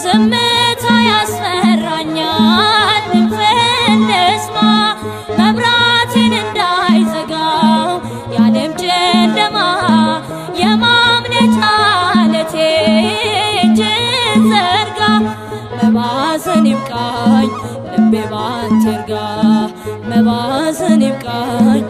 ዝምታ ያስፈራኛል፣ ድምፅህን ልስማ። መብራቴን እንዳይዘጋው የዓለም ጨለማ፣ የማምለጫ ዓለቴ እጅህን ዘርጋ። መባዘን ይብቃኝ፣ ልቤ ባንተ ይርጋ። መባዘን ይብቃኝ።